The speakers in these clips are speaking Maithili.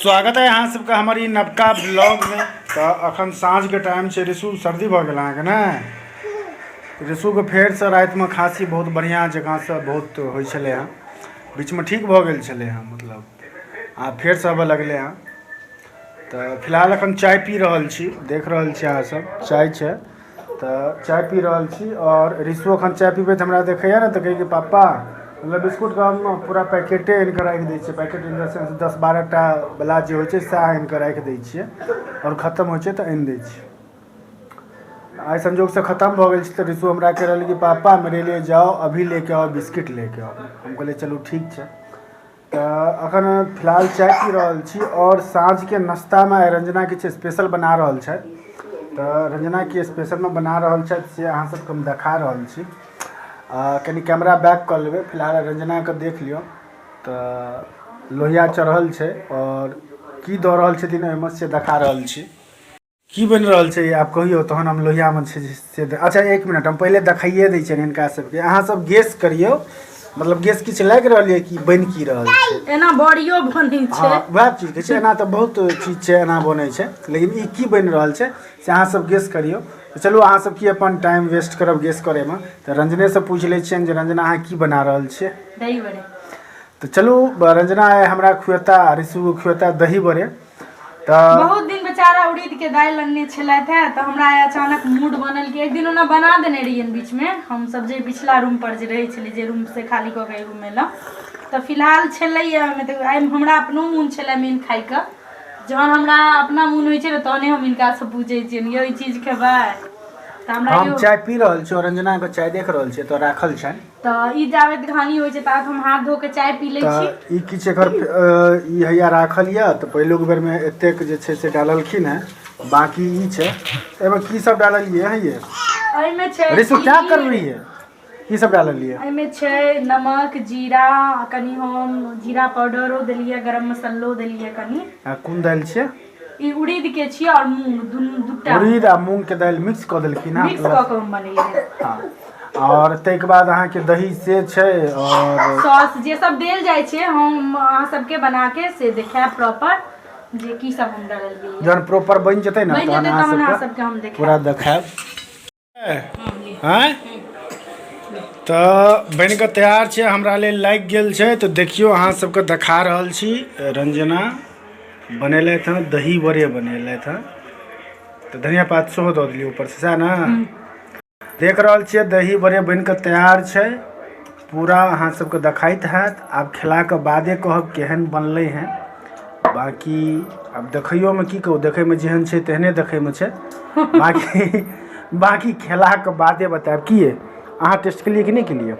स्वागत है अहाँ सबके हमर ई नवका ब्लॉगमे। तऽ अखन साँझके टाइम छै। ऋषु, सर्दी भऽ गेल अहाँके ने? ऋषुके फेरसँ रातिमे खाँसी बहुत बढ़िआँ जकाँसँ बहुत होइ छलै हँ। बीचमे ठीक भऽ गेल छलै हँ, मतलब आ फेरसँ आबऽ लगलै हँ। तऽ फिलहाल अखन चाय पी रहल छी, देख रहल छी अहाँ सब, चाय छै। तऽ चाय पी रहल छी आओर ऋषु अखन चाय पीबैत हमरा देखैया ने तऽ कहै कि पापा, मतलब बिस्कुटके हम पूरा पैकेटे आनि कऽ राखि दै छियै। पैकेट इन the sense 10-12 टा वला जे होइ छै सएह आनि कऽ राखि दै छियै आओर खतम होइ छै तऽ आनि दै छियै। आइ संजोगसँ खतम भऽ गेल छै तऽ ऋषु हमरा कहि रहल कि पापा, मेरे लिए जाओ, अभी लेके आओ, बिस्किट लेके आओ। हम कहलियै चलू ठीक छै। तऽ अखन फिलहाल चाय पी रहल छी आओर साँझके नाश्तामे आइ रंजना किछु स्पेशल बना रहल छथि। तऽ रंजना की स्पेशलमे बना रहल छथि से अहाँ सबके हम देखा रहल छी। कनि कैमरा बैक कऽ लेबै, फिलहाल रंजनाके देख लियौ। तऽ लोहिया चढ़ल छै आओर की दऽ रहल छथिन ओहिमे से देखा रहल छी। की बनि रहल छै आब कहियौ, तहन हम लोहियामे छै से। अच्छा, एक मिनट, हम पहिले देखाइए दै छियनि हिनका सबके। अहाँ सब गेस करियौ, मतलब गेस किछु लागि रहल यऽ कि बनि की रहल छै? एना बड़ियो बनै छै। हँ, वएह चीज कहै छै। एना तऽ बहुत चीज छै, एना बनै छै, लेकिन ई की बनि रहल छै से अहाँ सब गेस करियौ। तऽ चलू, अहाँ सब की अपन टाइम वेस्ट करब गेस करैमे, तऽ रंजनेसँ पूछि लै छियनि जे रंजना, अहाँ की बना रहल छियै? दही बड़े। तऽ चलू, रंजना आइ हमरा खुएता, ऋषु खुएता दही बड़े। तऽ बहुत दिन बेचारा उड़ीद के दालि अनने छलथि हे, तऽ हमरा आइ अचानक मूड बनल कि एक दिन ओना बना देने रहियनि बीचमे। हम सब जे पिछला रूम पर जे रहै छलियै, जे रूम से खाली कऽ के रूम एलहुँ, तऽ फिलहाल छलैया ओहिमे। तऽ आइ हमरा अपनो मोन छलै मेन खाइके। जहन हमरा अपना मोन होइ छै ने, तहने हम हिनकासँ पूछै छियनि, यौ ई चीज खेबै? तऽ हमरा हम चाय पी रहल छी और रंजना के चाय देख रहल छी तऽ राखल छनि। तऽ ई जाबेत घानी होइ छै ताबत हम हाथ धो के चाय पी लै छी। तऽ ई किछु एकर ई हैया राखल यऽ। तऽ पहिलुक बेरमे एतेक जे छै से डाललखिन हेँ, बाँकी ई छै। एहिमे की सब डाललियै हँ ये? एहिमे छै ऋषु, क्या कर रही है? की सब डाललियै? एहिमे छै नमक, जीरा, कनि हम जीरा पाउडरो देलियै, गरम मसालो देलियै कनि। आ कोन दालि छियै? ई उड़ीद के छियै और मूंग, दुनू दूटा। उड़ीद आ मूंग के दालि मिक्स कऽ देलखिन हँ। मिक्स कऽ के हम बनेलियै। हँ, और ताहिके बाद अहाँके दही से छै और सॉस जे सब देल जाइ छै। हम अहाँ सबके बना के से देखायब प्रॉपर जे की सब हम डाललियै। जहन प्रॉपर बनि जेतै ने बनि तहन जेतै अहाँ तहन अहाँ सबके सबके हम देखायब, पूरा देखायब। आँय, तऽ बनि कऽ तैयार छै, हमरा लेल लागि गेल छै। तऽ देखियौ, अहाँ सबके देखा रहल छी, रंजना बनेलथि हँ, दही बड़े बनेलथि हँ। तऽ धनिया पात सेहो दऽ देलियै ऊपरसँ, सएह ने? देख रहल छियै, दही बड़े बनि कऽ तैयार छै पूरा, अहाँ सबके देखाइत हैत। आब खेलाके बादे कहब केहन बनलै हँ। बाँकी आब देखैयोमे की कहू, देखैमे जेहन छै तेहने देखैमे छै। बाँकी खेलाके बादे बतायब। की ये, अहाँ टेस्ट केलियै कि नहि केलियै?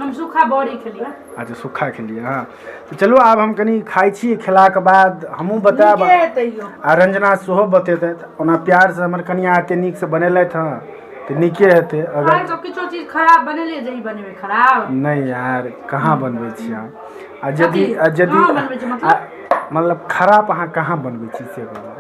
हम सूखा बड़ी खेलियै। अच्छा, सूखा खेलियै। हँ, तऽ चलू आब हम कनि खाइ छी, खेलाके बाद हमहूँ बतायब नीके हेतै यौ। आ रंजना सेहो बतेतथि। ओना प्यारसँ हमर कनियाँ एते नीकसँ बनेलथि हँ तऽ नीके हेतै। अगर आइ तऽ किछो चीज खराब बनेलियै जे ई बनेबै खराब? नहि यार, कहाँ बनबै छी अहाँ? आ यदि कथी? आ यदि कहाँ बनबै छी मतलब? आ मतलब खराब अहाँ कहाँ बनबै छी से कहू।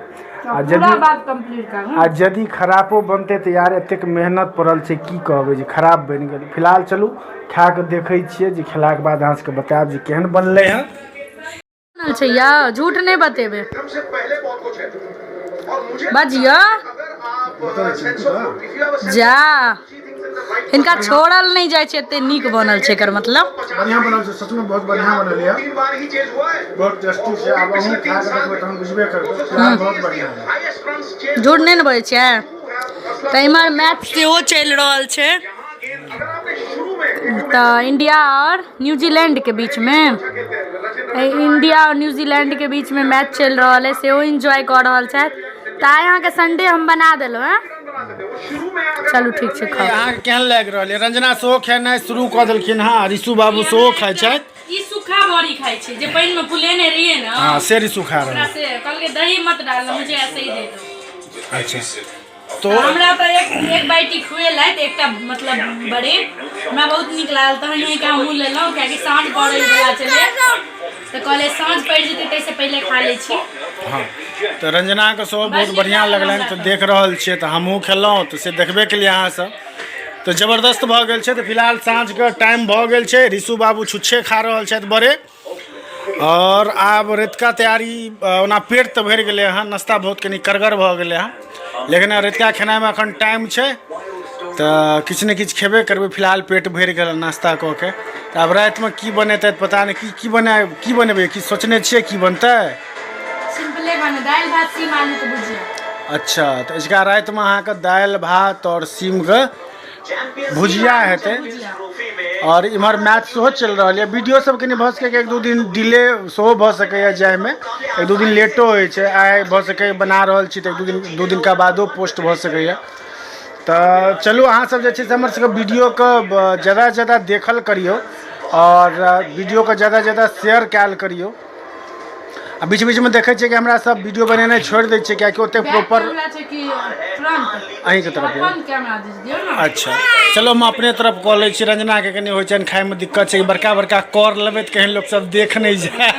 आ पूरा यदि बात कंप्लीट करू। आ यदि खरापो बनतै तऽ यार, एतेक मेहनत पड़ल छै, की कहबै जे खराब बनि गेल। फिलहाल चलू, खा कऽ देखै छियै जे खेलाके बाद अहाँ सबके बतायब जे केहन बनलै हँ। बनल छै यौ, झूठ नहि बतेबै, बजियौ जा। हिनका छोड़ल नहि जाइ छै, एते नीक बनल छै एकर मतलब। बढ़िआँ बनल छै, सचमे बहुत बढ़िआँ बनल यऽ, बहुत टेस्टी छै। आब अहूँ खा कऽ देखबै तहन बुझबे करबै। फिलहाल बहुत बढ़िआँ है। झूठ नहि ने बजै छियै? तऽ इम्हर मैच सेहो चलि रहल छै। तऽ इंडिया आओर न्यूजीलैंडके बीचमे, इंडिया आओर न्यूजीलैंडके बीचमे मैच चलि रहल अइ, सेहो इन्जॉय कऽ रहल छथि। तऽ आइ अहाँके संडे हम बना देलहुँ हेँ। चलू ठीक छै, खाउ। अहाँके केहन लागि रहल यऽ? रंजना सेहो खेनाइ शुरू कऽ देलखिन हँ, ऋषु बाबू सेहो खाइ छथि। ई सूखा बड़ी खाइ छै, जे पानि मे फुलेने रहियै ने। हँ, से ऋषु खा रहल। ओकरा से कहलकै दही मत डालना, मुझे ऐसे ही दे दो। अच्छा, तो हमरा तऽ एक एक बाटी खुएलथि, एकटा मतलब बड़े, हमरा बहुत नीक लागल। तहन के हमहूँ लेलहुँ, कियाकि साँझ पड़ै वला छलै, तऽ कहलियै साँझ पड़ि जेतै ताहिसँ पहिले खा लै छी। हँ, तऽ रंजनाके सेहो बहुत बढ़िआँ लगलनि। तऽ देख रहल छियै, तऽ हमहूँ खेलहुँ तऽ से देखबे केलियै अहाँसभ। तऽ जबरदस्त भऽ गेल छै। तऽ फिलहाल साँझके टाइम भऽ गेल छै, ऋषु बाबू छुच्छे खा रहल छथि बड़े। आओर आब रतिका तैयारी, ओना पेट तऽ भरि गेलै हँ, नाश्ता बहुत कनि करगर भऽ गेलै हँ, लेकिन रतिका खेनाइमे एखन टाइम छै, तऽ किछु ने किछु खेबे करबै। फिलहाल पेट भरि गेल नाश्ता कऽ के। तऽ आब रातिमे की बनेतै पता नहि। की की बना, की बनेबै, की सोचने छियै, की बनतै? सिंपले बने, दालि भात सीम आलूके भुजिया। अच्छा, तऽ अजुका रातिमे अहाँके दालि भात आओर सीमके भुजिया हेतै। आओर इम्हर मैच सेहो चलि रहल यऽ। वीडियो सब कनि भऽ सकैए एक दू दिन डिले सेहो भऽ सकैए, जाहिमे एक दू दिन लेटो होइ छै। आइ भऽ सकैए बना रहल छी तऽ एक दू दिन, दू दिनका बादो पोस्ट भऽ सकैए। तऽ चलू, अहाँ सब जे छै से हमर सबके वीडियोके जादासँ जादा देखल करियौ आओर वीडियोके जादासँ जादा शेयर कयल करियौ। आ बीच बीचमे देखै छियै कि हमरा सब वीडियो बनेनाइ छोड़ि दै छियै, किएकि ओतेक प्रॉपर अहीँके तरफ। अच्छा चलो, हम अपने तरफ कऽ लै छी। रंजनाके कनि होइ छनि खाइमे दिक्कत छै, बड़का बड़का कर लेबै तऽ कहीं लोक सब देख नहि जाय।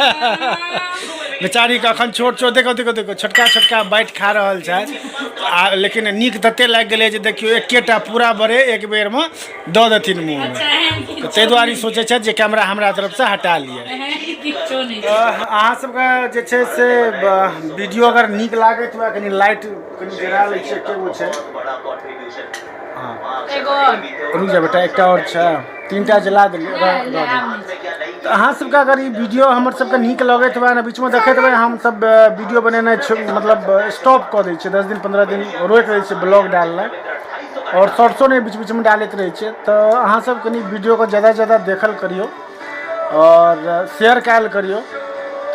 बेचारीके अखन छोट छोट, देखो देखो देखो, छोटका छोटका बाइट खा रहल छथि। आ लेकिन नीक तते लागि गेलै जे देखियौ, एकेटा पूरा बड़े एक बेरमे दऽ देथिन मुँहमे। तऽ ताहि दुआरे ई सोचै छथि जे कैमरा हमरा तरफसँ हटा लिअ। अहाँ सबके जे छै से वीडियो अगर नीक लागैत हुए, कनि लाइट कनि जरा लै छियै। एके गो छै। हँ, रुक जा बेटा, एकटा आओर छै। तीनटा जला देलियै। तऽ अहाँ सबके अगर ई वीडियो हमर सबके नीक लगैत हुए ने, बीचमे देखैत हुए हमसब वीडियो बनेनाइ मतलब स्टॉप कऽ दै छियै, 10 दिन 15 दिन रोकि दै छियै ब्लॉग डालनाइ, आओर शॉर्ट्सो नहि बीच बीचमे डालैत रहै छियै। तऽ अहाँ सब कनि वीडियोके जादासँ जादा देखल करियौ आओर शेयर कयल करियौ,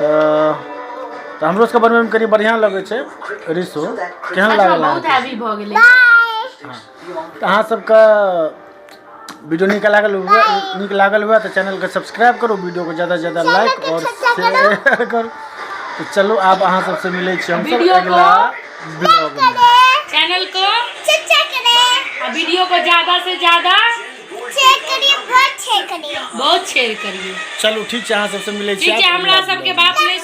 तऽ हमरो सबके बनबैमे कनि बढ़िआँ लगै छै। रिसो, केहन लागल? बहुत हैवी भऽ गेलै। तऽ अहाँ सबके वीडियो नीक लागल हुए तऽ चैनलके सब्सक्राइब करू, वीडियोके ज़्यादा ज़्यादा लाइक और शेयर करू। तऽ चलू, आब अहाँ सबसँ मिलै छी हमसब वीडियो को अगिला ब्लॉग में। चैनल को आ वीडियो को ज्यादा से ज्यादा बहुत शेयर करिए। चलू, ठीक छै, अहाँ सबसँ मिलै छी ठीक छै। आब हमरा अगिला सबके ब्लॉग में। बात नहीं।